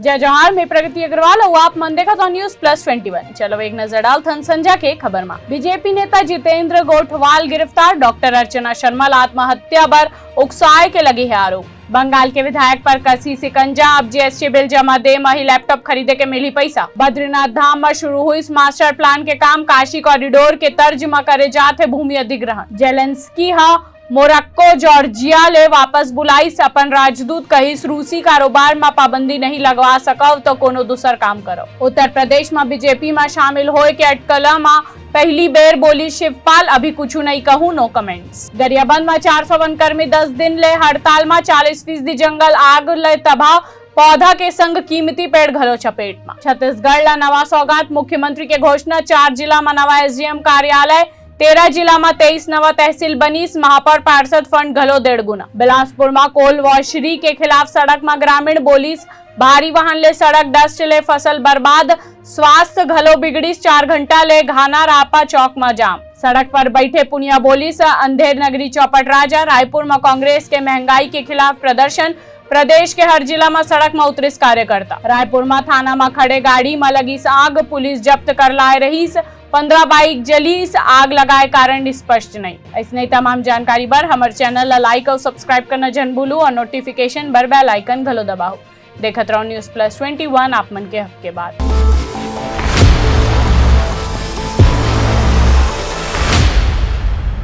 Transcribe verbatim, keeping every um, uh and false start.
जय जोहार, मैं प्रगति अग्रवाल अउ आप मन देखत हो News Plus Twenty One। चलो एक नजर डालथन संझा के खबर मा। बीजेपी नेता जितेंद्र गोठवाल गिरफ्तार, डॉक्टर अर्चना शर्मा ला आत्महत्या बर उकसाए के लगे हे आरोप। बंगाल के विधायक पर कसी शिकंजा, अब जीएसटी बिल जमा दे म ही लैपटॉप खरीदे के मिलही पैसा। बद्रीनाथ धाम म शुरू हुई मास्टर प्लान के काम, काशी कॉरिडोर के तर्ज म करे जात हे भूमि अधिग्रहण। जेलेंस्की ह मोरक्को, जॉर्जिया ले वापस बुलाइस अपन राजदूत, कहिस रूसी कारोबार म पाबंदी नहीं लगवा सकव तो कोनो दूसर काम करव। उत्तर प्रदेश म बीजेपी म शामिल होए के अटकला म पहली बेर बोली शिवपाल, अभी कुछु नहीं कहूं, no comments। गरियाबंद म चार सौ वनकर्मी दस दिन ले हड़ताल म, चालीस फीसदी जंगल आग ले तबाह, पौधा के संग कीमती पेड़ घलो चपेट म। छत्तीसगढ़ ला नवा सौगात, मुख्यमंत्री के घोषणा, चार जिला म नवा एसडीएम कार्यालय, तेरह जिला म तेईस नवा तहसील बनिस, महापौर पार्षद फंड घलो डेढ़ गुना। बिलासपुर म कोल वॉशरी के खिलाफ सड़क म ग्रामीण बोलिस, भारी वाहन ले सड़क, डस्ट ले फसल बर्बाद, स्वास्थ्य घलो बिगड़िस, चार घंटा ले घाना रापा चौक म जाम। सड़क पर बैठे पुनिया बोलिस, अंधेर नगरी चौपट राजा। रायपुर म कांग्रेस के महंगाई के खिलाफ प्रदर्शन, प्रदेश के हर जिला म सड़क म उतरिस कार्यकर्ता। रायपुर म थाना म खड़े गाड़ी म लगिस आग, पुलिस जब्त कर लाए रहिस पन्द्रह बाइक, जलिस, आग लगाए कारण स्पष्ट नहीं। अइसने तमाम जानकारी बर हमर चैनल ला लाइक अउ सब्सक्राइब करना झन भूलू अउ नोटिफिकेशन बर बेल आइकन घलो दबाओ। देखत रहो News Plus Twenty One, आप मन के हक के बात।